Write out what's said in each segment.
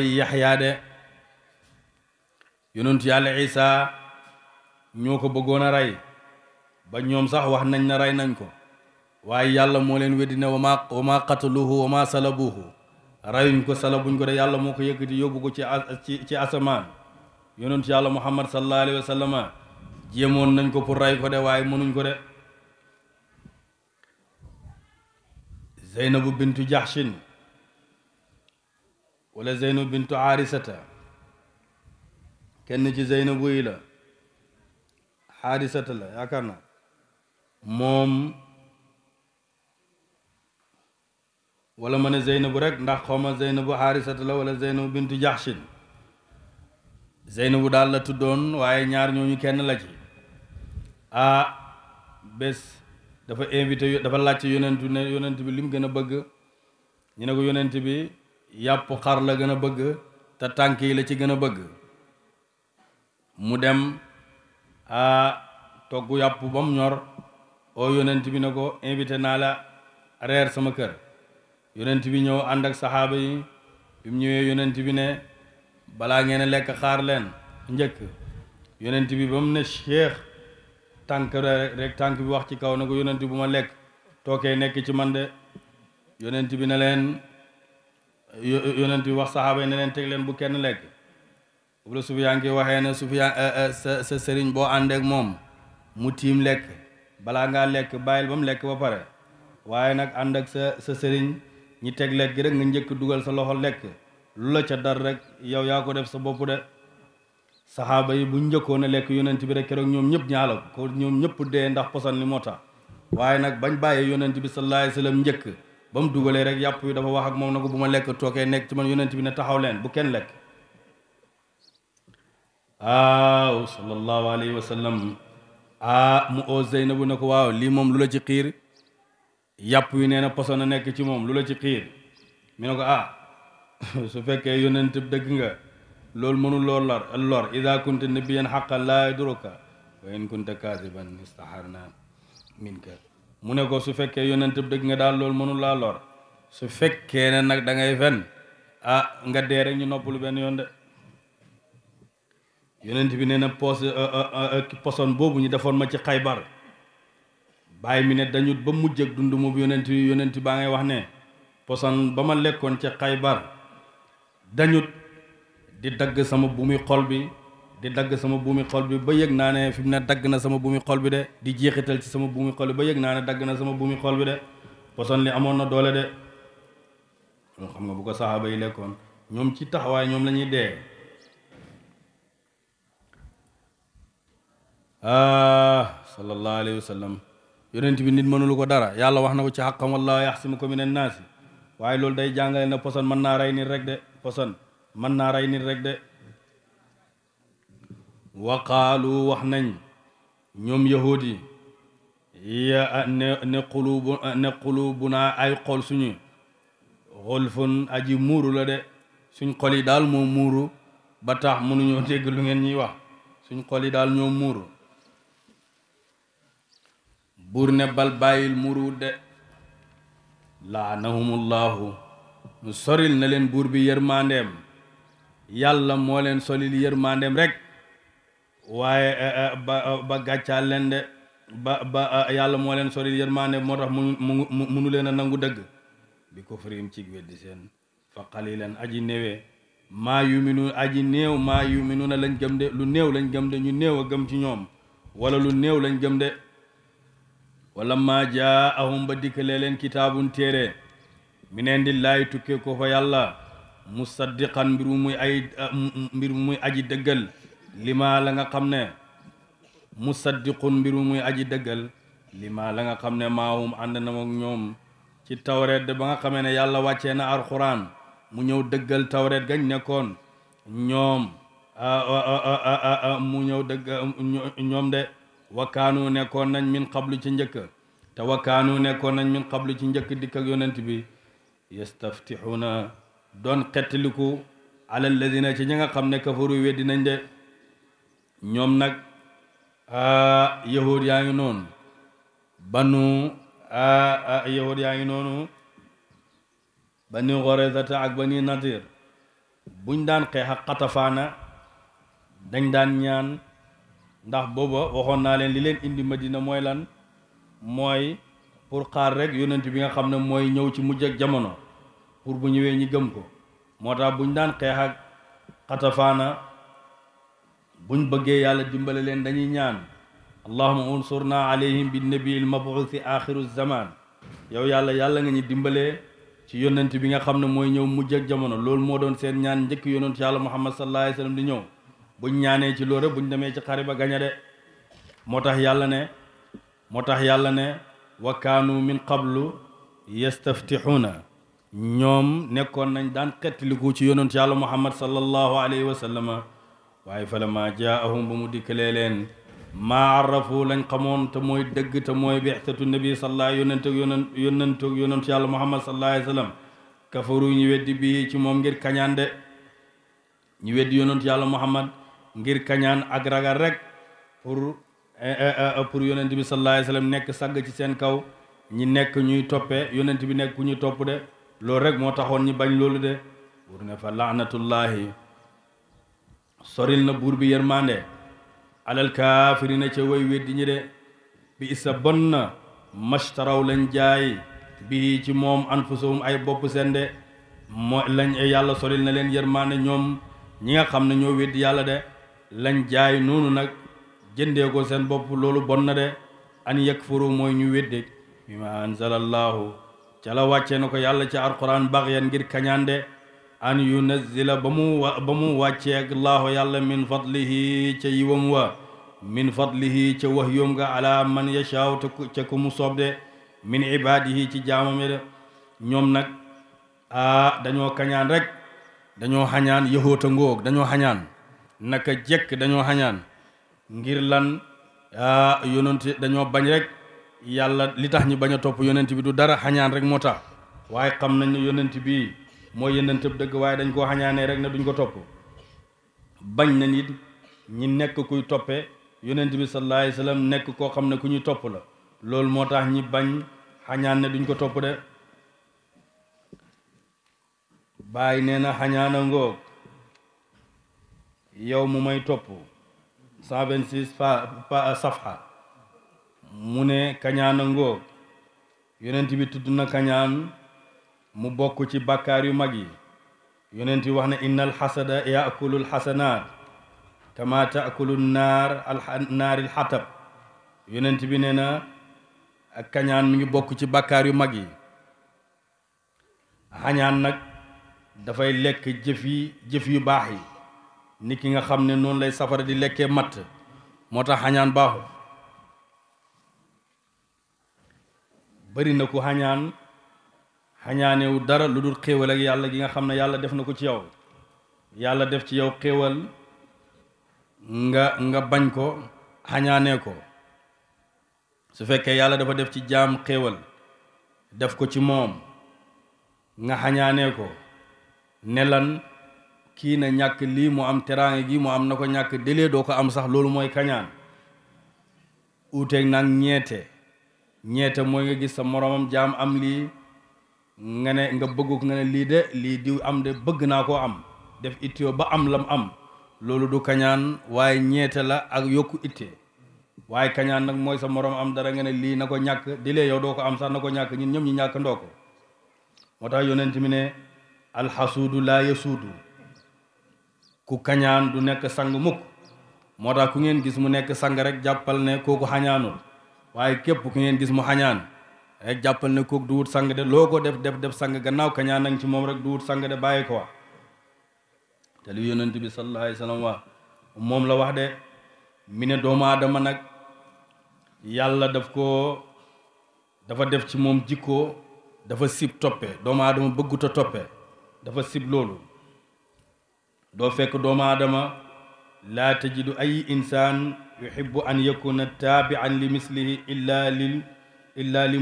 rey Yaxya de yonentu yàlla Isa ñoo ko bëggoon a rey ba ñoom sax wax nañ na rey nañ ko waaye yàlla moo leen weddi ne wa ma qataluhu wa ma salabuhu reyuñ ko salabuñ ko de yàlla moo ko yëkkati yóbbu ko ci asamaan yonentu yàlla Muhammad sallallahu alayhi wa sallama jéemoon nañ ko pour rey ko de waaye mënuñ ko de Zeynabu bintu Jaxshin wala Zeynabu bintu Harisata kenn ci Zeynabu yi la Harisata la yaakaar na moom wala ma ne Zeynabu rek ndax xawma Zeynabu Harisata la wala Zeynabu bintu Jaxshin Zeynabu daal la tuddoon waaye ñaar ñooñu kenn la ci bés dafa invité dafa laajte yonentu ne yonent bi li mu gën a bëgg ñu ne ko yonent bi yàpp xar la gën a bëgg te tànk yi la ci gën a bëgg mu dem togg yàpp ba mu ñor oo yonent bi ne ko invité naa la reer sama kër yonent bi ñëw ànd ak saxaaba yi bi mu ñëwee yonent bi ne balaa ngeen a lekk xaar leen njëkk yonent bi ba mu ne cheikh tànk rek tànk bi wax ci kaw na ko yonent bu ma lekk tookee nekk ci man de yonent bi ne leen yonent bi wax saxaaba yi ne leen teg leen bu kenn lekk bu la Sufyaan ki waxee ne Sufyaan sa sëriñ boo àndeek moom mu tiim lekk balaa ngaa lekk bàyyil ba mu lekk ba pare waaye nag ànd ak sa sëriñ ñi teg lekk rek nga njëkk dugal sa loxo lekk lu la ca dar rek yow yaa ko def sa bopp de saxaaba yi bu njëkkoon a lekk yonent bi rek keroog ñoom ñëpp ñaala ko ñoom ñëpp dee ndax posan li moo tax waaye nag bañ bàyyee yonent bi sallallahu alayhi wa sallam njëkk ba mu dugalee rek yàpp yi dafa wax ak moom na ko bu ma lekk tookee nekk ci man yonent bi ne taxaw leen bu kenn lekk waaw sallallahu alayhi wa sallam mu oo Zeynabu ne ko waaw lii moom lu la ci xiir yàpp yi nee na poson a nekk ci moom lu la ci xiir mi ne ko su fekkee yonent dëgg nga loolu mënul loo lor ida kunta nabiyan xaqan laa yadruka wa in kunta kaasiban istaharna minka mu ne ko su fekkee yonent dëgg nga daal loolu mënul laa lor su fekkee ne nag da ngay fen nga dee rek ñu noppalu benn yoon de yonent bi nee na poson boobu ñu defoon ma ci Xaybar bàyyi mi ne dañut ba mujj ak dund mu yonent baa ngay wax ne poson ba ma lekkoon ci Xaybar dañut di dagg sama buumi xol bi di dagg sama buumi xol bi ba yëg naa ne fi mu ne dagg na sama buumi xol bi de di jeexital ci sama buumi xol bi ba yëg naa ne dagg na sama buumi xol bi de poson li amoon na doole de ñoo xam nga bu ko saxaaba yi lekkoon ñoom ci taxawaay ñoom la ñuy dee sallallahu alayhi wa sallam yonent bi nit mënulu ko dara yàlla wax na ko ci xaqam wallahu yaxsimuka minan naasi waaye loolu day jàngale ne poson mën naa rey nit rek de poson mën naa rey nit rek de waqaalu wax nañ ñoom yahud yi ne qulubuna ay xol suñu xulfun aji muuru la de suñ xol yi daal moo muuru ba tax mënuñoo dégg lu ngeen ñuy wax suñ xol yi daal ñoo muuru buur ne bal bàyyil muuru de laanahumullahu mu soril na leen buur bi yërmandeem yàlla moo leen solil yërmandeem rek waaye ba gàccaal leen de ba yàlla moo leen solil yërmandeem moo tax munu leen a nangu dëgg bi ko firim ci weddi seen fa qalilan aji néewee maa yuminu na lañ gëm de lu néew lañ gëm de ñu néew a gëm ci ñoom wala lu néew lañ gëm de wala maa jaahum ba dikkalee leen kitaabun téere mineen di laay tukkee ko fa yàlla musaddiqan mbir mu muy aji dëggal lima la nga xam ne musaddiqun mbir mu muy aji dëggal lima la nga xam ne maahum ànd na ak ñoom ci tawreet de ba nga xamee ne yàlla wàccee na alxuraan mu ñëw dëggal tawreet gañ nekkoon ñoom mu ñëw dëgg ñoom de wakaanu nekkoon nañ min qablu ci njëkk te wakaanu nekkoon nañ min qablu ci njëkk dikk ak yonent bi yastaftixuuna doon xettaliku ala alladina ci ñi nga xam ne kafaru weddi nañ de ñoom nag yahud yaa ngi noonu yahud yaa ngi noonu bani Qurayzata ak bani Nadir buñ daan xeex ak Xatafaana dañ daan ñaan ndax booba waxoon naa leen li leen indi Madina mooy lan mooy pour xaar rek yonent bi nga xam ne mooy ñëw ci mujj ak jamono pour bu ñëwee ñi gëm ko moo tax buñ daan xeex ak Xatafaana buñ bëggee yàlla dimbale leen dañuy ñaan allahumma unsurna alayhim bin nabiil mabuuthi axiru zaman yow yàlla nga ñu dimbalee ci yonent bi nga xam ne mooy ñëw mujj ak jamono loolu moo doon seen ñaan njëkk yonent yàlla muhammad sallallahu alayhi wa sallam di ñëw buñ ñaanee ci loolu buñ demee ci xare ba gaña de moo tax yàlla ne wa kaanu min qablu yastaftixuuna ñoom nekkoon nañ daan xettiliku ci yonent yàlla muhammad sallallahu alayhi wa sallama waaye falammaa jaahum ba mu dikkalee leen maa arrafu lañ xamoon te mooy dëgg te mooy bixtatu nabi sallallahu yonent yàlla muhammad sallallahu alayhi wa sallam kafaru ñu weddi bii ci moom ngir kañaan de ñu weddi yonent yàlla muhammad ngir kañaan ak ragal rek pour yonent bi sallallahu alayhi wa sallam nekk sagg ci seen kaw ñi nekk ñuy toppee yonent bi nekk ku ñuy topp de loolu rek moo taxoon ñi bañ loolu de buur ne fa laanatullahi soril na buur bi yërmande alal kaafirina ca way weddi ñi de bi isa bon na mashtaraw lañ jaay bii ci moom anfusahum ay bopp seen de moo lañ yàlla soril na leen yërmande ñoom ñi nga xam ne ñoo weddi yàlla de lañ jaay noonu nag jëndee ko seen bopp loolu bon na de an yakfuru mooy ñu wedde bima anzalallahu ca la wàccee na ko yàlla ci alquran baxyan ngir kañaan de an yunazzila ba mu wàccee ak laahu yàlla min fadlihi ca yiwam wa min fadlihi ca wax yoom nga ala man yashaaw ca ku mu soob de min ibaadihi ci jaamam de ñoom nag dañoo kañaan rek dañoo xañaan yëhoota ngóog dañoo xañaan naka jekk dañoo xañaan ngir lan yonent dañoo bañ rek yàlla li tax ñi bañ a topp yonent bi du dara xañaan rek moo tax waaye xam nañ ne yonent bi mooy yonent bi dëgg waaye dañ koo xañaanee rek ne duñ ko topp bañ na nit ñi nekk kuy toppe yonent bi sallallahu alayhi wa sallam nekk koo xam ne ku ñuy topp la loolu moo tax ñi bañ xañaan ne duñ ko topp de bàyyi nee na xañaana ngoog yow mu may topp 126 safha mu ne kañaana ngoog yonent bi tudd na kañaan mu bokk ci bàkkaar yu mag yi yonent bi wax ne innal xasada yaakulu alxasanaat kama taakulu naaril xatab yonent bi nee na ak kañaan mi ngi bokk ci bàkkaar yu mag yi xañaan nag dafay lekk jëf yu baax yi nit ki nga xam ne noonu lay safara di lekkee matt moo tax xañaan baaxul bari na ku xañaanewu dara lu dul xéewal ak yàlla gi nga xam ne yàlla def na ko ci yow yàlla def ci yow xéewal nga bañ ko xañaanee ko su fekkee yàlla dafa def ci jaam xéewal def ko ci moom nga xañaanee ko ne lan kii na ñàkk lii mu am teraange gi mu am na ko ñàkk délee doo ko am sax loolu mooy kañaan uuteeg nag ñeete mooy nga gis sa moroomam jaam am lii nga bëgg ko nga ne lii diw am de bëgg naa koo am def ittio ba am lam am loolu du kañaan waaye ñeete la ak yokku itte waaye kañaan nag mooy sa moroom am dara nga ne lii na ko ñàkk délee yow doo ko am sax na ko ñàkk ñun ñëpp ñu ñàkk ndoo ko moo tax yonent mi ne alxasuudu laa yasuudu ku kañaan du nekk sang mukk moo tax ku ngeen gis mu nekk sang rek jàppal ne kooku xañaanul waaye képp ku ngeen gis mu xañaan rek jàppal ne kooku du wut sang de loo ko def sang gannaaw kañaan nang ci moom rek du wut sang de bàyyi ko wax te li yonent bi sallallahu alayhi wa sallam wax moom la wax de mi ne doomu aadama nag yàlla dafa def ci moom jikkoo dafa sib toppe doomu aadama bëggut a toppe dafa sib loolu doo fekk doomu aadama laa tajidu ay insaan yuhibbu an yakuna taabian li mislihi illa li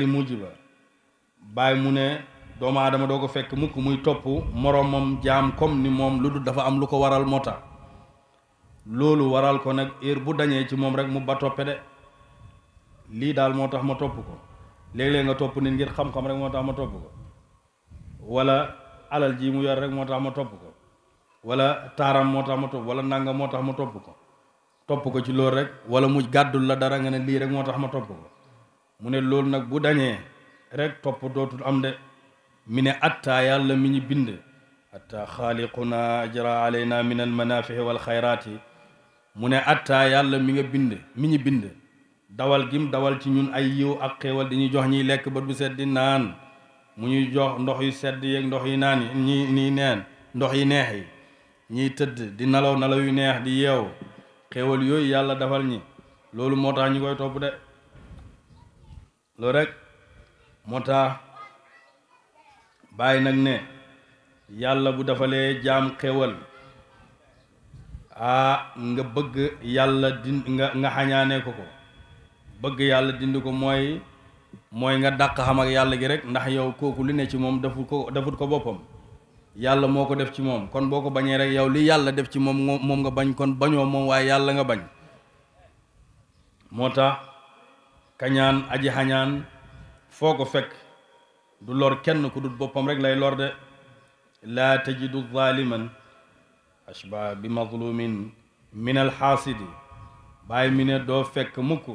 mujiba bàyyi mu ne doomu aadama doo ko fekk mukk muy topp moroomam jaam comme ni moom lu dul dafa am lu ko waral moo tax loolu waral ko nag heure bu dañee ci moom rek mu ba toppe de lii daal moo tax ma topp ko léeg-léeg nga topp nit ngir xam-xam rek moo tax ma topp ko wala alal ji mu yor rek moo tax ma topp ko wala taaram moo tax ma topp wala nangam moo tax ma topp ko ci loolu rek wala mu gàddul la dara nga ne lii rek moo tax ma topp ko mu ne loolu nag bu dañee rek topp dootul am de mi ne atta yàlla mi ñu bind atta xaaliquna ajra alayna min al manafihi wal xayraati mu ne atta yàlla mi ñu bind dawal gim dawal ci ñun ay yiw ak xéewal di ñuy jox ñiy lekk bët bu sedd di naan mu ñuy jox ndox yu sedd yeeg ndox yi naan yi neen ndox yi neex yi ñiy tëdd di nalaw yu neex di yeew xéewal yooyu yàlla dafal ñi loolu moo tax ñu koy topp de loolu rek moo tax bàyyi nag ne yàlla bu dafalee jaam xéewal nga bëgg yàlla nga xañaanee ko bëgg yàlla dindi ko mooy nga dàq xam ak yàlla gi rek ndax yow kooku li ne ci moom defut ko boppam yàlla moo ko def ci moom kon boo ko bañee rek yow li yàlla def ci moom nga bañ kon bañoo moom waaye yàlla nga bañ moo tax kañaan aji xañaan foo ko fekk du lor kenn ku dut boppam rek lay lor de laa tajidu zaliman ashba bi mazlumin min alxaasidi bàyyi mi ne doo fekk mukk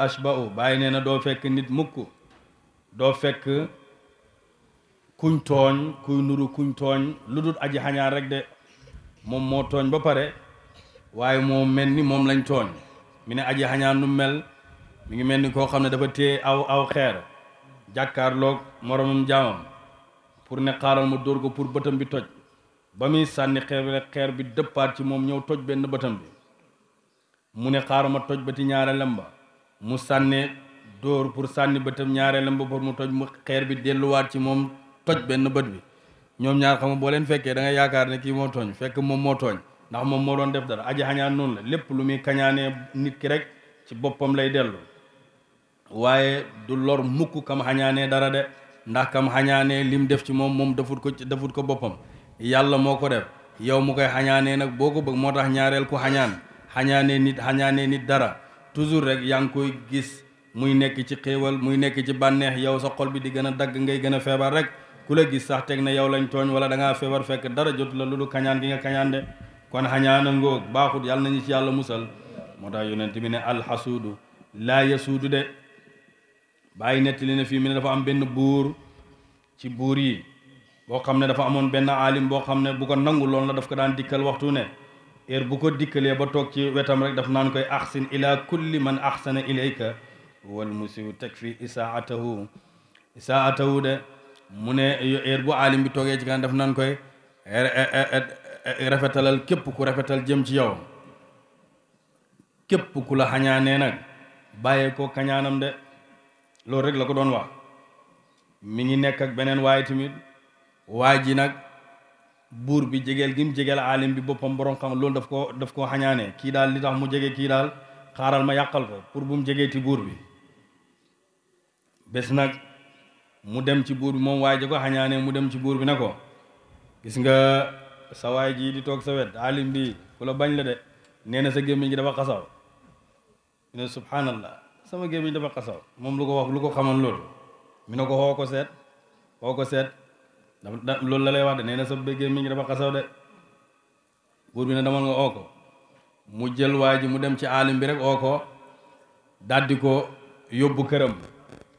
ashba'u bàyyi nee na doo fekk nit mukk doo fekk kuñ tooñ kuy nuru kuñ tooñ lu dul aji xañaan rek de moom moo tooñ ba pare waaye moo mel ni moom lañ tooñ mi ne aji xañaan nu mel mi ngi mel ni koo xam ne dafa téye aw xeer jàkkaarloog moromam jaamam pour ne xaaral ma dóor ko pour bëtam bi toj ba muy sànni xeer bi dëppaat ci moom ñëw toj benn bëtam bi mu ne xaaral ma toj bëti ñaareelam ba mu sànne dóor pour sànni bëtam ñaareelam ba pour mu toj mu xeer bi delluwaat ci moom toj benn bët bi ñoom ñaar xam nga boo leen fekkee da nga yaakaar ne kii moo tooñ fekk moom moo tooñ ndax moom moo doon def dara aji xañaan noonu la lépp lu muy kañaanee nit ki rek ci boppam lay dellu waaye du lor mukk kam xañaanee dara de ndax kam xañaanee lim def ci moom defut ko boppam yàlla moo ko def yow mu koy xañaanee nag boo ko bëgg moo tax ñaareel ku xañaanee nit dara toujours rek yaa ngi koy gis muy nekk ci xéewal muy nekk ci bànneex yow sa xol bi di gën a dagg ngay gën a feebar rek ku la gis sax teg na yow lañ tooñ wala da ngaa feebar fekk dara jotu la lu dul kañaan gi nga kañaan de kon xañaana ngóog baaxut yàlla nañu ci yàlla musal moo tax yonent bi ne alxasuudu laa yasuudu de bàyyi nettali ne fii mi ne dafa am benn buur ci buur yi boo xam ne dafa amoon benn aalim boo xam ne bu ko nangu loon la daf ko daan dikkal waxtu ne heure bu ko dikkalee ba toog ci wetam rek daf naan koy axsin ila kulli man axsana ilayka wal musiu takfi isaatahu de mu ne heure bu aalim bi toogee ci kan daf naan koy rafetalal képp ku rafetal jëm ci yow képp ku la xañaanee nag bàyyee ko kañaanam de loolu rek la ko doon wax mi ngi nekk ak beneen waaye tamit waay ji nag buur bi jegeel gi mu jegeel aalim bi boppam borom xam loolu daf koo xañaanee kii daal li tax mu jege kii daal xaaral ma yàqal ko pour bu mu jegeeti buur bi bés nag mu dem ci buur bi moom waay ji ko xañaanee mu dem ci buur bi ne ko gis nga sa waay ji di toog sa wet aalim bi ku la bañ la de nee na sa gémmiñ gi dafa xasaw ne subhanallah sama gémmiñ dafa xasaw moom lu ko wax lu ko xamoon loolu mi ne ko xoo ko seet loolu la lay wax de nee na sa gémmiñ gi dafa xasaw de buur bi ne demal nga oo ko mu jël waa ji mu dem ci aalim bi rek oo ko daldi ko yóbbu këram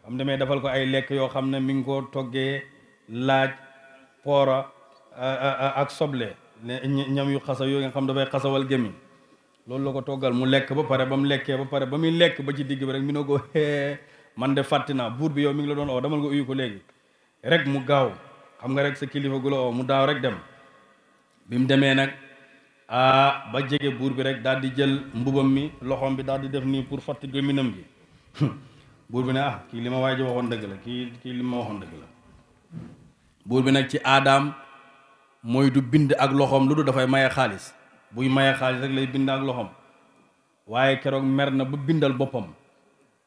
am demee defal ko ay lekk yoo xam ne mi ngi ko toggee laaj poora ak soble ñam yu xasaw yoo nga xam dafay xasawal gémmiñ loolu la ko toggal mu lekk ba pare ba mu lekkee ba pare ba muy lekk ba ci digg bi rek mi ne ko man de fàtti naa buur bi yow mi ngi la doon oo demal nga uyu ko léegi rek mu gaaw xam nga rek sa kilifa gu la oo mu daaw rek dem bi mu demee nag ba jege buur bi rek daal di jël mbubam mi loxoom bi daal di def nii pour fàtti gémminam gi buur bi ne kii li ma waay ji waxoon dëgg la kii li ma waxoon dëgg la buur bi nag ci aadaam mooy du bind ak loxoom lu du dafay maye xaalis buy maye xaalis rek lay bind ak loxoom waaye keroog mer na ba bindal boppam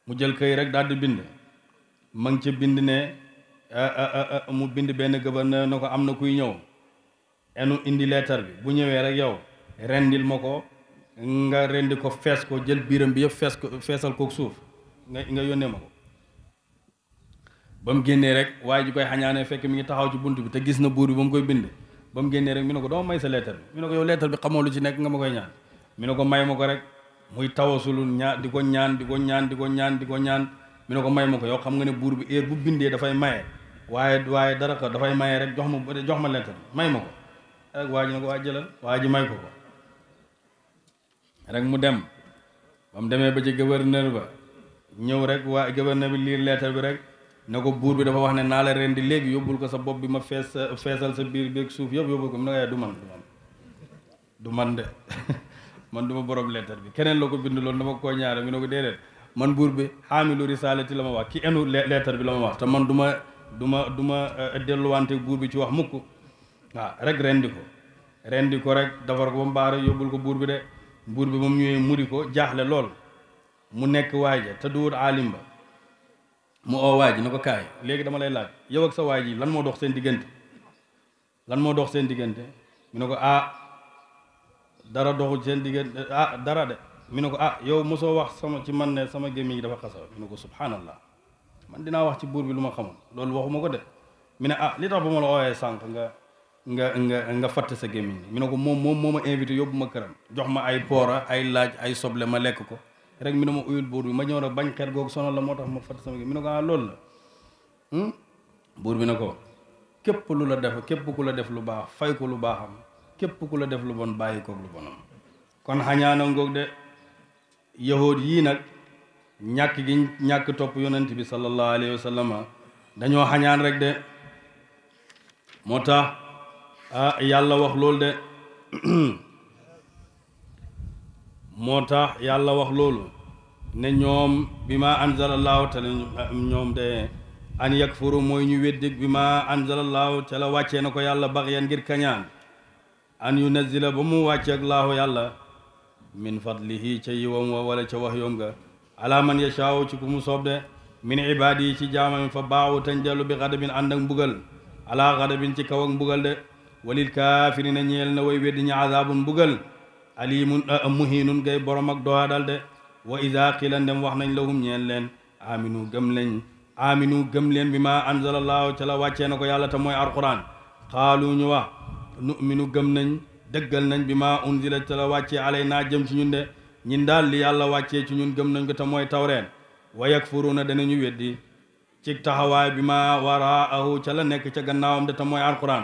mu jël këy rek daal di bind ma ngi ca bind ne mu bind benn gouverneur na ko am na kuy ñëw enu indi leetar bi bu ñëwee rek yow rendil ma ko nga rendi ko fees ko jël biiram bi yëpp feesal ko suuf nga yónnee ma ko ba mu génnee rek waaye ji koy xañaanee fekk mi ngi taxaw ci bunt bi te gis na buur bi ba mu koy bind ba mu génnee rek mi ne ko doo may sa leetar bi mi ne ko yow leetar bi xamoo lu ci nekk nga ma koy ñaan mi ne ko may ma ko rek muy tawasulu di ko ñaan di ko ñaan di ko ñaan di ko ñaan mi ne ko may ma ko yow xam nga ne buur bi heure bu bindee dafay maye waaye dara ko dafay maye rek jox ma leetar bi may ma ko rek waa ji ne ko waa jëlal waa ji may ko rek mu dem ba mu demee ba ci gouverneur ba ñëw rek waa gouverneur bi liir leetar bi rek ne ko buur bi dafa wax ne naa la rendi léegi yóbbul ko sa bopp bi ma feesal sa biir suuf yëpp yóbbul ko mu ne ko du man de man du ma borom leetar bi keneen la ko bind loolu dama koo ñaare mi ne ko déedéet man buur bi xaamilu risalati la ma wax ki enu leetar bi la ma wax te man du ma delluwante buur bi ci wax mukk waaw rek rendi ko rek defar ko ba mu baax rek yóbbul ko buur bi de buur bi moom ñëwee muri ko jaaxle lool mu nekk waaja te duwut aalim ba mu oo waay ji na ko kaay léegi dama lay laaj yow ak sa waay ji lan moo dox seen diggante mi ne ko dara doxul seen diggante dara de mi ne ko yow mosoo wax ci man ne sama gémmiñ gi dafa xasaw mi ne ko subhanallah man dinaa wax ci buur bi lu ma xamul loolu waxuma ko de mi ne li tax ba ma la ooyee sànq nga fatt sa gémmiñ mi ne ko moom moo ma invité yóbbu ma këram jox ma ay poora ay laaj ay soble ma lekk ko rek mi ne ma uyul buur bi ma ñëw rek bañ xeet googu sonal la moo tax ma fatt sama gémmiñ mi ne ko loolu la buur bi ne ko képp ku la def lu baax fay ko lu baaxam képp ku la def lu bon bàyyi koog lu bonam kon xañaana ngoog de yahood yii nag ñàkk topp yonent bi sallallahu alayhi wa sallam dañoo xañaan rek de moo tax yàlla wax loolu de moo tax yàlla wax loolu ne ñoom bi ma anzalallahu te ñoom de an yakfuru mooy ñu weddig bi ma anzalallahu te la wàccee na ko yàlla baxyan ngir kañaan an yunazzila ba mu wàcceeg laahu yàlla min fadlihi ca yiwam wa wala ca wax yoom ga ala man yashaaw ci ku mu soob de min ibaadi yi ci jaamami fa baawu tañ dellu bi xadabin ànd ak mbugal ala xadabin ci kaw ak mbugal de walil kaafirina ñeel na way weddi ñi azaabun mbugal alimun muhinun gay borom ak doya dal de wa ida qila ndem wax nañ lahum ñeel leen aminu gëm leen bi ma anzalallahu ca la wàccee na ko yàlla te mooy alquran xaalu ñu wax nu'minu gëm nañ dëggal nañ bi ma unzila ca la wàccee alay naa jëm ci ñun de ñin daal li yàlla wàccee ci ñun gëm nañ ko te mooy tawreen wa yakfuruna danañu weddi ci taxawaay bi ma waraahu ca la nekk ca gannaawam de te mooy alquran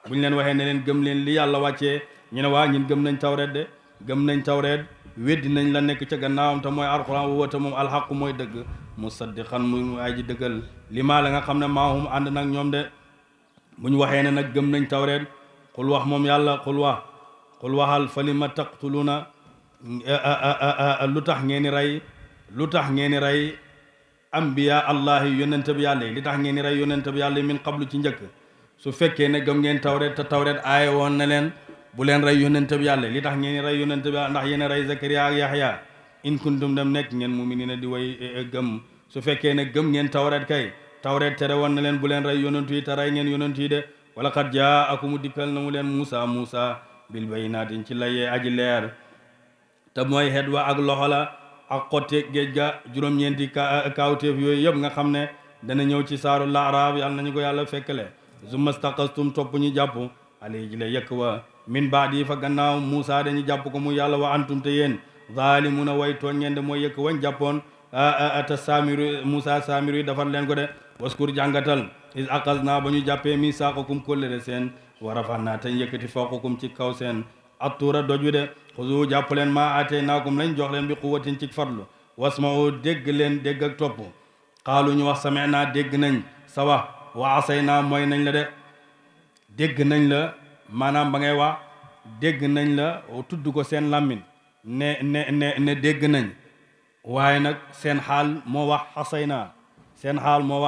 bu ñu leen waxee ne leen gëm leen li yàlla wàccee ñu ne waa ñun gëm nañ tawreet de gëm nañ tawreet weddi nañ la nekk ca gannaawam te mooy alquran wa wata moom alxaqu mooy dëgg musaddiqan mu ay ji dëggal li maa la nga xam ne maahum ànd nag ñoom de bu ñu waxee ne nag gëm nañ tawreet xul wax moom yàlla xul waxal fa li ma taqtuluna lu tax ngeen rey ambiya allahi yonente bi yàlla yi li tax ngeen rey yonente bi yàlla yi min qablu ci njëkk su fekkee ne gëm ngeen tawreet te tawreet aaye woon na leen bu leen rey yonente bi yàlla li tax ngeen rey yonente bi yàlla ndax yéen a rey Zakariya ak Yaxya in kuntum dem nekk ngeen mu'minina di way gëm su fekkee ne gëm ngeen tawreet kay tawreet tere woon na leen bu leen rey yonentu yi te rey ngeen yonentu yi de wala qad jaakumu dikkal na mu leen Muusa bil bayyinaatin ci layee aji leer te mooy xet wa ak loxo la ak xotte géej ga juróom-ñeenti kaawteef yooyu yëpp nga xam ne dana ñëw ci saaru laaraaf yàlla nañu ko yàlla fekkale summa staqastum topp ñu jàpp alay ji la yëkk wa min baadi fa gannaaw Muusa dañu jàpp ko mu yàlla wa antum te yéen zaalimuna way tooñ ngeen de mooy yëkk wañ jàppoon te Muusa saamiru yi defar leen ko de waskur jàngatal is aqas naa ba ñu jàppee misaaqakum kóllëre seen wa rafa'naa te yëkkati fawqakum ci kaw seen attuura doj wi de xuzu jàpp leen maa aataynaakum lañ jox leen bi quwwatin ci farlu wasma'u dégg leen dégg ak topp xaalu ñu wax sami'naa dégg nañ sa wax wa asaynaa mooy nañ la de dégg nañ la maanaam ba ngay wax dégg nañ la tudd ko seen làmmin ne dégg nañ waaye nag seen xaal moo wax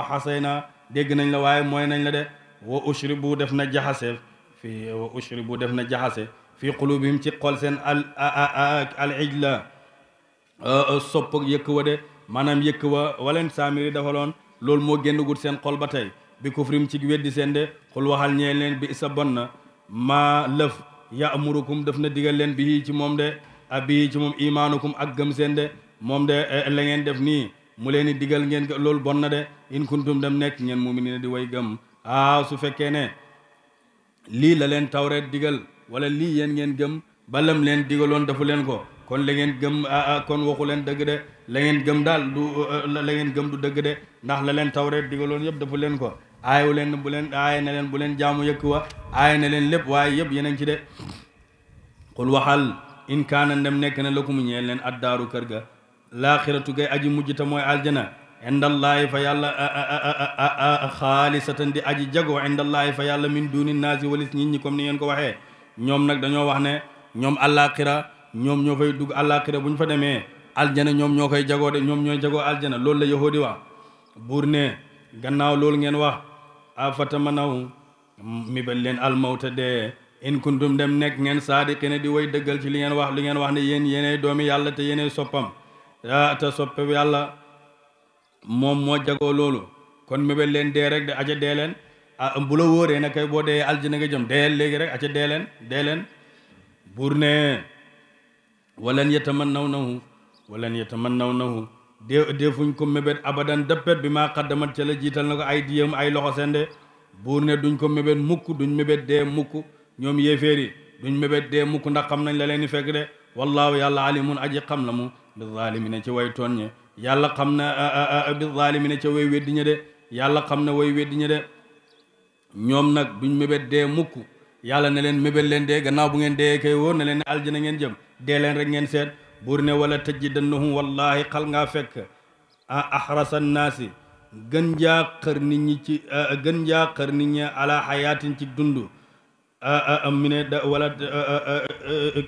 xasaynaa dégg nañ la waaye mooy nañ la de wa ushribu def na jaxase fii qulubihim ci xol seen al ijla sopp yëkk wa de maanaam yëkk wa waleen saamiri dafaloon loolu moo génn gut seen xol ba tey bi kufrim ci weddi seen de xul waxal ñeel leen bi isa bon na maa lëf ya'murukum daf na digal leen bi ci moom de bii ci moom imaanukum ak gëm seen de moom de la ngeen def nii mu leen di digal ngeen loolu bon na de in kuntum dem nekk ngeen mu'minina di way gëm su fekkee ne lii la leen tawreet digal wala lii yéen ngeen gëm balam leen digaloon defu leen ko kon la ngeen gëm kon waxu leen dëgg de la ngeen gëm daal du la ngeen gëm du dëgg de ndax la leen tawreet digaloon yëpp defu leen ko aayu leen bu leen aaya na leen bu leen jaamu yëkk wa aaya na leen lépp waaye yëpp yeneen ci de xul waxal in kaana ndem nekk na lakum ñeel leen addaaru kër ga laaxiratu gay aji mujj ta mooy aljana indallaahi fa yàlla xaalisatan di aji jago indallaahi fa yàlla min duni naasi walis nit ñi comme ni ngeen ko waxee ñoom nag dañoo wax ne ñoom àllaaxira ñoom ñoo fay dugg àllaaxira bu ñu fa demee aljana ñoom ñoo koy jagoo de ñoom ñooy jagoo aljana loolu la yahoodi wax buur ne gannaaw loolu ngeen wax afatamanaw mi ba leen almawta dee in kuntum dem nekk ngeen saadiqina di way dëggal ci li ngeen wax ne yéen yéenay doomi yàlla te yéenay soppam te soppe yàlla moom moo jagoo loolu kon mébét leen dee rek de aca dee leen bu la wóoree na kay boo dee aljana nga jëm dee léegi rek aca dee leen buur ne walan yatamannawnahu defuñ ko mébét abadan dëppet bi maa xaddamat ca la jiital na ko ay diyam ay loxo sende buur ne duñ ko mébét mukk duñ mébét dee mukk ñoom yéeféeri duñ mébét dee mukk ndax xam nañ la leen di fekk de wallaahu yàlla alimun aji xam la mu bi zaalimina ci way tooñ ñe yàlla xam na bi zaalimina ca way weddi ñe de yàlla xam na way weddi ñe de ñoom nag duñ mébét dee mukk yàlla ne leen mébét leen dee gannaaw bu ngeen dee kay wóor na leen ne aljana ngeen jëm dee leen rek ngeen seet buur ne wala tajidannahum wallahi xal ngaa fekk ahrasa naasi gën njaa xër nit ñi ala xayaatin ci dund mi ne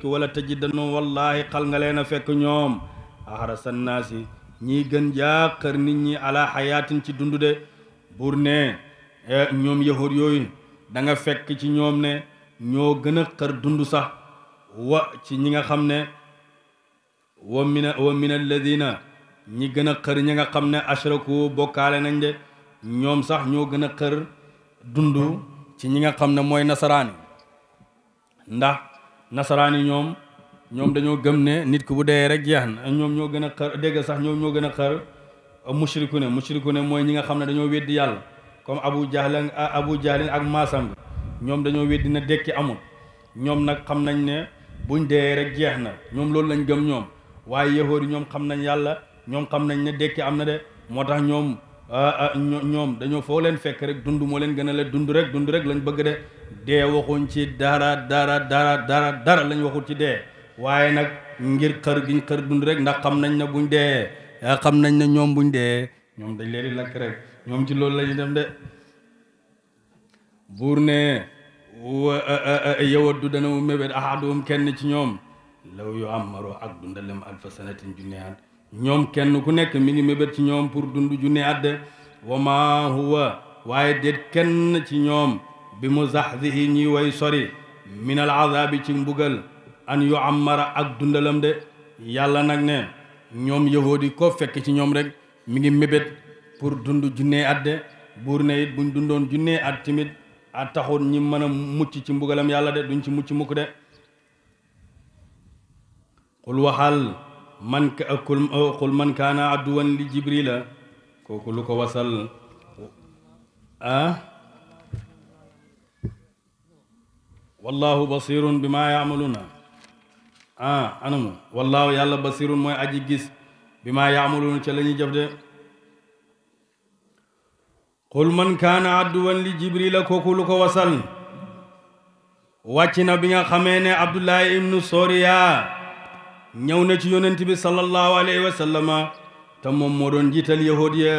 wala tajidannahum wallahi xal nga leen a fekk ñoom ahrasa naasi ñii gën njaa xër nit ñi ala xayaatin ci dund de buur ne ñoom yahud yooyu da nga fekk ci ñoom ne ñoo gën a xër dund sax wa ci ñi nga xam ne wa min alladina ñi gën a xër ñi nga xam ne ashraku bokkaale nañ de ñoom sax ñoo gën a xër dund ci ñi nga xam ne mooy nasaraani ndax nasaraani ñoom dañoo gëm ne nit ku bu dee rek jeex na ñoom ñoo gën a xër dégg sax ñoom ñoo gën a xër mushriku ne mooy ñi nga xam ne dañoo weddi yàlla comme abu jahlin ak maasam ñoom dañoo weddi na dekki amul ñoom nag xam nañ ne buñ dee rek jeex na ñoom loolu lañ gëm ñoom waaye yahood yi ñoom xam nañ yàlla ñoom xam nañ ne dekki am na de moo tax ñoom dañoo foo leen fekk rek dund moo leen gën a la dund rek lañ bëgg de dee waxuñ ci dara lañ waxul ci dee waaye nag ngir xër giñ xër dund rek ndax xam nañ ne buñ dee xam nañ ne ñoom buñ dee ñoom dañ leen di lakk rek ñoom ci loolu lañu dem de buur ne yawaddu dana mu mébét ahaduhum kenn ci ñoom law yu amaro ak dundalem alfa sanatin junne at ñoom kenn ku nekk mi ngi mébét ci ñoom pour dund junne at de wa ma huwa waaye déet kenn ci ñoom bi mu zahzihi ñi way sori min al azabi ci mbugal an yu amara ak dundalam de yàlla nag ne ñoom yahoodi ko fekk ci ñoom rek mi ngi mébét pour dund junne at de buur ne it buñ dundoon junne at timit a taxul ñi mën a mucc ci mbugalam yàlla de duñ ci mucc mukk de qul waxal qul man kaana aduwan li jibrila kooku lu ko wasal wallahu basirun bima yaamaluna anamu wallahu yàlla basirun mooy aji gis bima yaamaluna ca la ñuy jëf de qul man kaana aduwan li jibrila kooku lu ko wasal wàcc na bi nga xamee ne abdullahi ibnu soriya ñëw na ci yonent bi sallallahu alayhi wa sallama te moom moo doon jiital yahud ya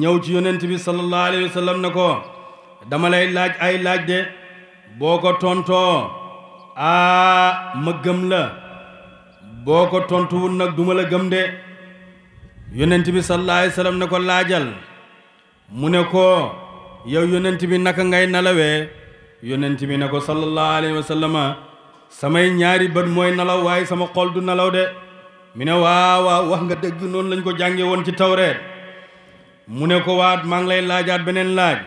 ñëw ci yonent bi sallallahu alayhi wa sallam ne ko dama lay laaj ay laaj de boo ko tontoo ma gëm la boo ko tontuwul nag duma la gëm de yonent bi sallallahu alayhi wa sallam ne ko laajal mu ne ko yow yonent bi naka ngay nalawee yonent bi ne ko sallallahu alayhi wa sallama samay ñaari bët mooy nalaw waaye sama xol du nalaw de mi ne waaw wax nga dëgg noonu lañ ko jànge woon ci tawreet mu ne ko waat maa ngi lay laajaat beneen laaj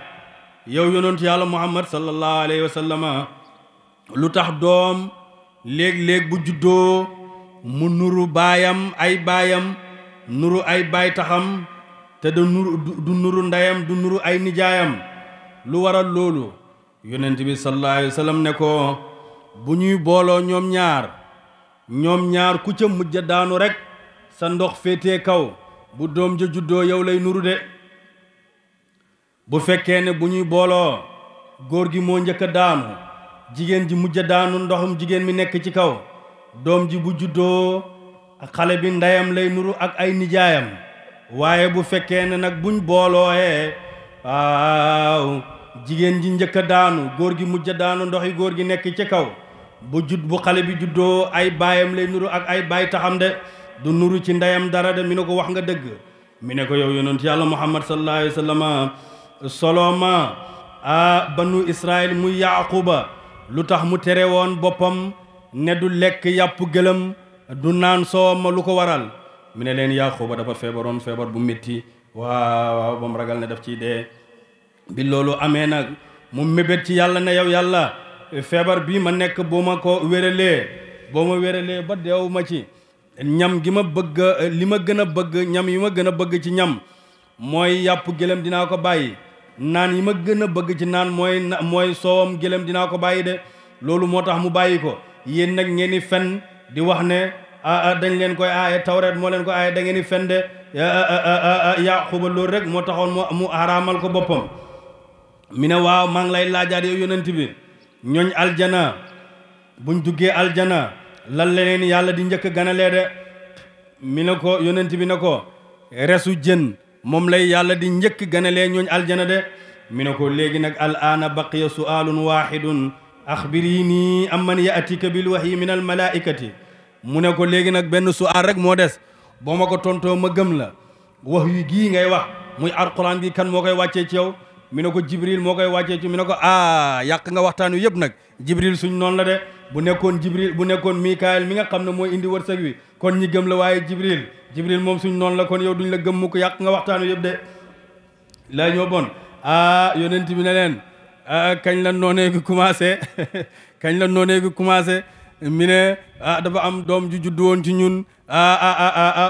yow yonentu yàlla muhammad sallallahu alayhi wa sallama lu tax doom léeg-léeg bu juddoo mu nuru baayam ay baayam nuru ay baay taxam te du nuru ndeyam du nuru ay nijaayam lu waral loolu yonent bi sallallahu alayhi wa sallam ne ko bu ñuy booloo ñoom ñaar ku ca mujj daanu rek sa ndox féetee kaw bu doom ja juddoo yow lay nuru de bu fekkee ne bu ñuy booloo góor gi moo njëkk a daanu jigéen ji mujj a daanu ndoxum jigéen mi nekk ci kaw doom ji bu juddoo xale bi ndeyam lay nuru ak ay nijaayam waaye bu fekkee ne nag buñ boolooyee waaw jigéen ji njëkk a daanu góor gi mujj a daanu ndoxi góor gi nekk ci kaw bu xale bi juddoo ay baayam lay nuru ak ay baay taxam de du nuru ci ndeyam dara de mi ne ko wax nga dëgg mi ne ko yow yonent yàlla muhammad sallallahu alayhi wa sallam soloma banu israil muy yaquba lu tax mu tere woon boppam ne du lekk yàpp gëlëm du naan soow ma lu ko waral mi ne leen yaquba dafa feebaroon feebar bu métti waaw ba mu ragal ne daf ciy dee bi loolu amee nag mu mébét ci yàlla ne yow yàlla feebar bi ma nekk boo ma ko wéralee ba deew ma ci ñam gi ma bëgg li ma gën a bëgg ñam yi ma gën a bëgg ci ñam mooy yàpp gëlëm dinaa ko bàyyi naan yi ma gën a bëgg ci naan mooy soowam gëlëm dinaa ko bàyyi de loolu moo tax mu bàyyi ko yéen nag ngeen di fen di wax ne dañ leen koy aaye tawreet moo leen ko aaye da ngeen di fen de Yaquba loolu rek moo taxoon mu araamal ko boppam mi ne waaw maa ngi lay laajaat yow yonent bi ñooñ aljana buñ duggee aljana lan leneen yàlla di njëkk ganalee de mi ne ko yonent bi ne ko resu jën moom lay yàlla di njëkk ganalee ñooñ aljana de mi ne ko léegi nag al aana baqiya su'aalun waahidun axbirini amman ya'tika bil wahyi min al malaikati mu ne ko léegi nag benn su'aal rek moo des boo ma ko tontoo ma gëm la wax yu gii ngay wax muy alquran bi kan moo koy wàccee ci yow mi ne ko jibril moo koy wàccee ci mi ne ko yàq nga waxtaan wi yëpp nag jibril suñ noonu la de bu nekkoon mikael mi nga xam ne mooy indi wërsëg wi kon ñi gëm la waaye jibril moom suñ noonu la kon yow duñ la gëm mu ko yàq nga waxtaan wi yëpp de la ñoo bon yonent bi ne leen kañ la noonee gi commencé kañ la noonee gi commencé mi ne dafa am doom ju juddu woon ci ñun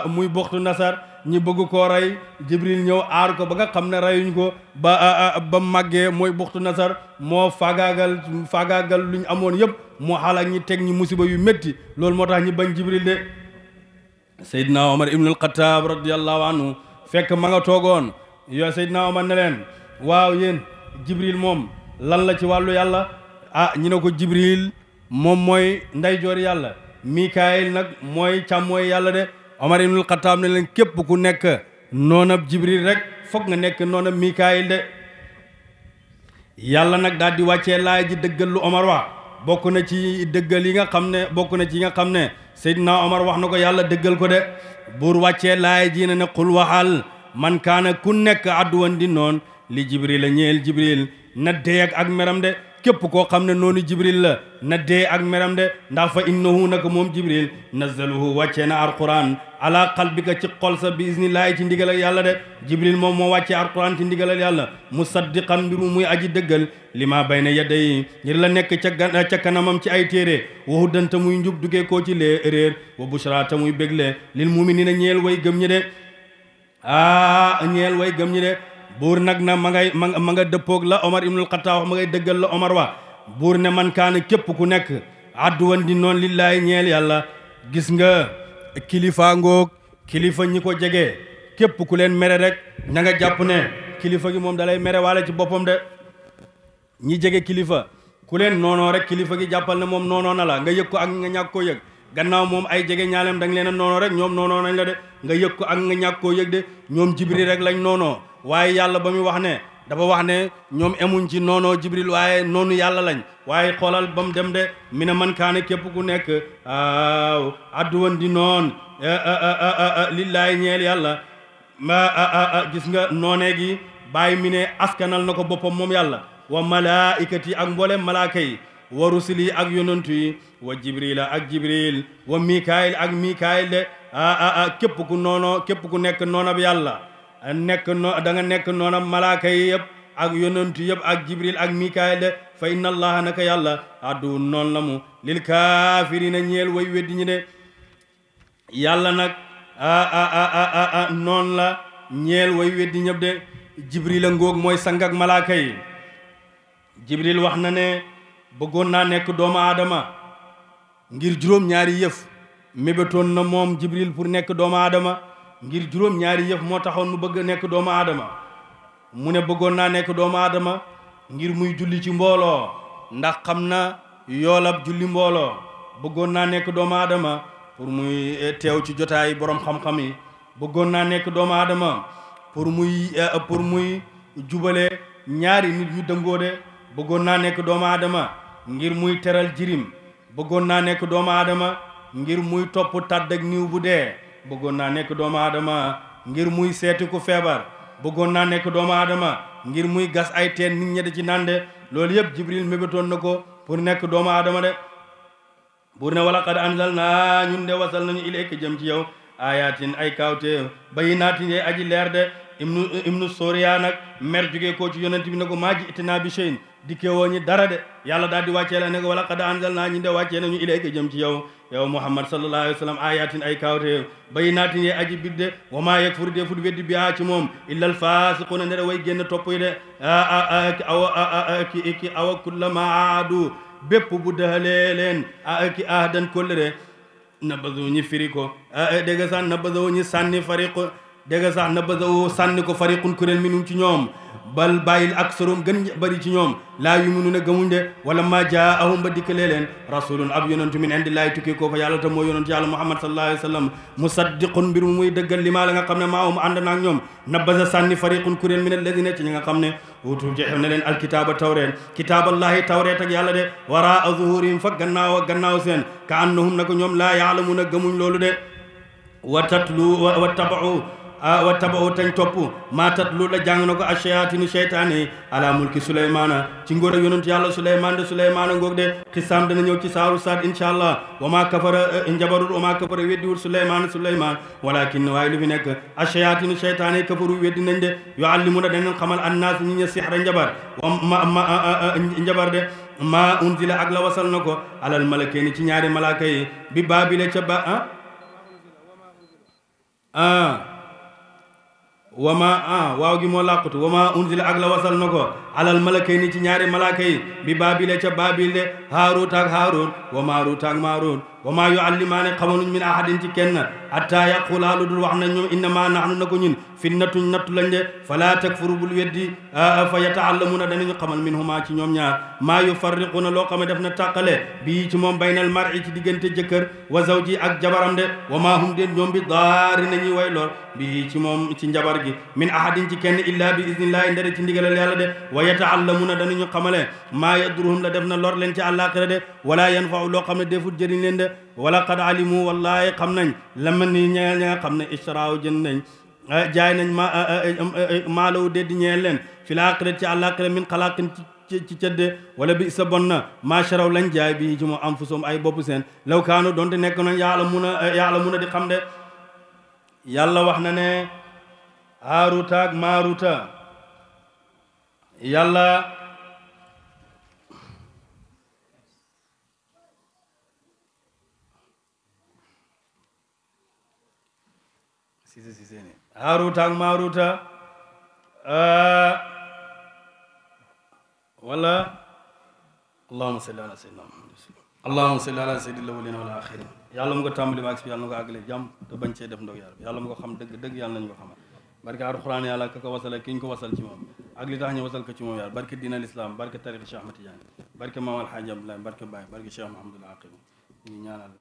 muy boxtu nasar ñi bëgg koo rey jibril ñëw aar ko ba nga xam ne reyuñ ko ba màggee mooy buxtu nasar moo faagaagal luñ amoon yëpp moo xalak ñi teg ñi musiba yu métti loolu moo tax ñi bañ jibril de Seydina Omar ibn al-Khattab radiyallahu anhu fekk ma nga toogoon yo Seydina Omar ne leen waaw yéen jibril moom lan la ci wàllu yàlla ñi ne ko jibril moom mooy ndeyjoor yàlla mikaayil nag mooy càmmooy yàlla de Omar ibn al-Khattab ne leen képp ku nekk noonab jibril rek foog nga nekk noonab mikaayil de yàlla nag daal di wàccee laay ji dëggal lu Omar wax bokk na ci dëggal yi nga xam ne Seydina Omar wax na ko yàlla dëggal ko de buur wàccee laay ji ne qul waxal man kaana ku nekk adduwan di noon li jibril a ñeel jibril na dee ak meram de képp koo xam ne noonu jibril la na dee ak meram de ndax fa innahu naka moom jibril nazzaluhu wàccee na alquran ala qalbika ci xol sa bi iznillaahi ci ndigalal yàlla de jibril moom moo wàccee alquran ci ndigalal yàlla musaddiqan mbiru muy aji dëggal li ma bayna yaday ngir la nekk ca kanamam ci ay téere wa hudan ta muy njub duggee koo ci lee réer wa bushra ta muy bégle lil muminina ñeel way gëm ñi de ñeel way gëm ñi de buur nag na ma nga dëppoog la Omar ibnul Xattaab wax ma ngay dëggal la Omar wa buur ne man kaana képp ku nekk adduwan di noon lillaahi ñeel yàlla gis nga kilifa ngoog kilifa ñi ko jege képp ku leen mere rek na nga jàpp ne kilifa gi moom dalay mere waale ci boppam de ñi jege kilifa ku leen noonoo rek kilifa gi jàppal ne moom noonoo na la nga yëg ko ak nga ñàkk koo yëg gannaaw moom ay jege ñaaleem da nga leen a noonoo rek ñoom noonoo nañ la de nga yëg ko ak nga ñàkk koo yëg de ñoom jibril rek lañ noonoo waaye yàlla ba muy wax ne dafa wax ne ñoom emuñ ci noonoo jibril waaye noonu yàlla lañ waaye xoolal ba mu dem de mi ne man kaane képp ku nekk adduwan di noon lillaahi ñeel yàlla gis nga noonee gi bàyyi mi ne askanal na ko boppam moom yàlla wa malaikati ak mboolem malaaka yi wa rusuli ak yonantu yi wa jibrila ak jibril wa mikaayil ak mikaayil de képp ku noonoo képp ku nekk noonab yàlla da nga nekk noonam malaaka yi yëpp ak yonantu yëpp ak jibril ak mikaayil de fa inna allaha naka yàlla addu noon la mu lil kaafirina ñeel way weddi ñi de yàlla nag ñeel way weddi ñëpp de jibril a ngóog mooy sang ak malaaka yi jibril wax na ne bëggoon naa nekk doomu aadama ngir juróom-ñaari yëf mébétoon na moom jibril pour nekk doomu aadama ngir juróom-ñaari yëf moo taxoon mu bëgg nekk doomu aadama mu ne bëggoon naa nekk doomu aadama ngir muy julli ci mbooloo ndax xam na yoolab julli mbooloo bëggoon naa nekk doomu aadama pour muy teew ci jotaay borom xam-xam yi bëggoon naa nekk doomu aadama pour muy jubale ñaari nit ñu dëngoo de bëggoon naa nekk doomu aadama ngir muy teral jirim bëggoon naa nekk doomu aadama ngir muy topp tàdd ak niw bu dee bëggoon naa nekk doomu aadama ngir muy seeti ku feebar bëggoon naa nekk doomu aadama ngir muy gas ay teen nit ñi da ci nande loolu yëpp jibril mébétoon na ko pour nekk doomu aadama de buur ne wala qad anzalna ñun de wasal nañu ilayka jëm ci yow ayatin ay kawte bayinaatin yee aji leer de ibnu soriya nag mer jógee koo ci yonent bi ne ko maa ji itinaa bi shay'in dikkee woo ñi dara de yàlla daal di wàccee la ne ko wala qad anzalna ñun de wàccee nañu ilayka jëm ci yow muhammad sallallahu alayhi wa sallam ayatin ay kawte bayinaatin yee aji bidde wa maa yakfur de fut weddi bihaa ci moom illa al fasiquna ne de way génn topp yi de ki awa kullama aadu bépp bu dahalee leen ki ahdan kóllëre nabazo ñi firi ko dégg sax nabazo ñi sànni fariqu dégg sax nabazo sànni ko fariqun kuréel minum ci ñoom bal bàyyil aksarum gën bari ci ñoom laa yuminuna gëmuñ de wala ma jaahum ba dikkalee leen rasulun ab yonentu min indillahi tukki koo fa yàlla ta moo yonentu yàlla muhammad sallallahu alayhi wa sallam musaddiqun mbir mu muy dëggal li maa la nga xam ne maahum ànd naak ñoom nabaza sànni fariqun kuréel min alladina ci ñi nga xam ne utul joxe na leen alkitaaba tawreet kitaaballahi tawreet ak yàlla de waraa zuhurihim fa gannaaw seen ka annahum na ko ñoom laa yaalamuna gëmuñ loolu de wa tabau tañ topp maa tatlu la jàng na ko ashayatinu sheytaani ala mulki souleymana ci ngóor ak yonent yàlla souleyman de souleymana ngoog de xisaam dana ñëw ci saaru saad inchallah wa maa kafara njabarut wa maa kafara weddiwul souleymane walakin waaye lu fi nekk ashayatinu sheytaani kafaru weddi nañ de yuallimuna danañ xamal annaas ñi ñe sixra njabar njabar de ma unzila ak la wasal na ko alal malakayni ci ñaari malaaka yi bi baabile ca waaw gi moo làqutu wama unzila ak la wasal na ko alal malakayni ci ñaari malaaka yi bi baabile ca baabil de haarut ak haarut wa maarut ak maarut wa maa yuallimaane xamanuñ min ahadin ci kenn hatta yaqulaa lu dul wax nañ ñoom innama nahnu na ko ñun fitnatuñ nattu lañ de fala takfuru bul weddi fa yataallamuna danañu xamal minhuma ci ñoom ñaar maa yufarriquna loo xam ne def na tàqale bii ci moom baynal mar'i ci diggante jëkkër wa zawji ak jabaram de wa maa hum den ñoom bi daari nañuy way lor bii ci moom ci njabar gi min ahadin ci kenn illa bi iznillahi ndere ci ndigalal yàlla de wa yataallamuna danañu xamale maa yadruhum la def na lor leen ci àllaaxira de wala yanfa'u loo xam ne defut jëriñ leen de wala qad alimu wallahi xam nañ lama ni ñeel ña nga xam ne ishraaw jënd nañ jaay nañ maalawu deddi ñeel leen fi laaxirat ci àllaaxira min xalaaqin ci cëdde wala bi sa bon na maacharaw lañ jaay bi ci moom anfusum ay bopp seen law kaanu doonte nekk nañ yàlla mun a di xam de yàlla wax na ne haaruta ak maaruta yàlla haaruta ak maaruta wala allahumma salli ala sayyidina muhammad allahumma salli ala sayyidil awwalina wal axirin yàlla mu ko tàmbali maag si yàlla na ko àggale jàmm te bañ cee def ndog yàlla mu ko xam dëgg yàlla nañu ko xamal barke alxuraan yàlla ka ko wasal ki ñu ko wasal ci moom ak li tax ñu wasal ko ci moom yàlla barke diina l'islam barke tariqa Cheikh Ahmad Tidiane barke Maam Alhaaji Abdoulaye barke Baye barke Cheikh Mahamadul Aqib ñu ñaanal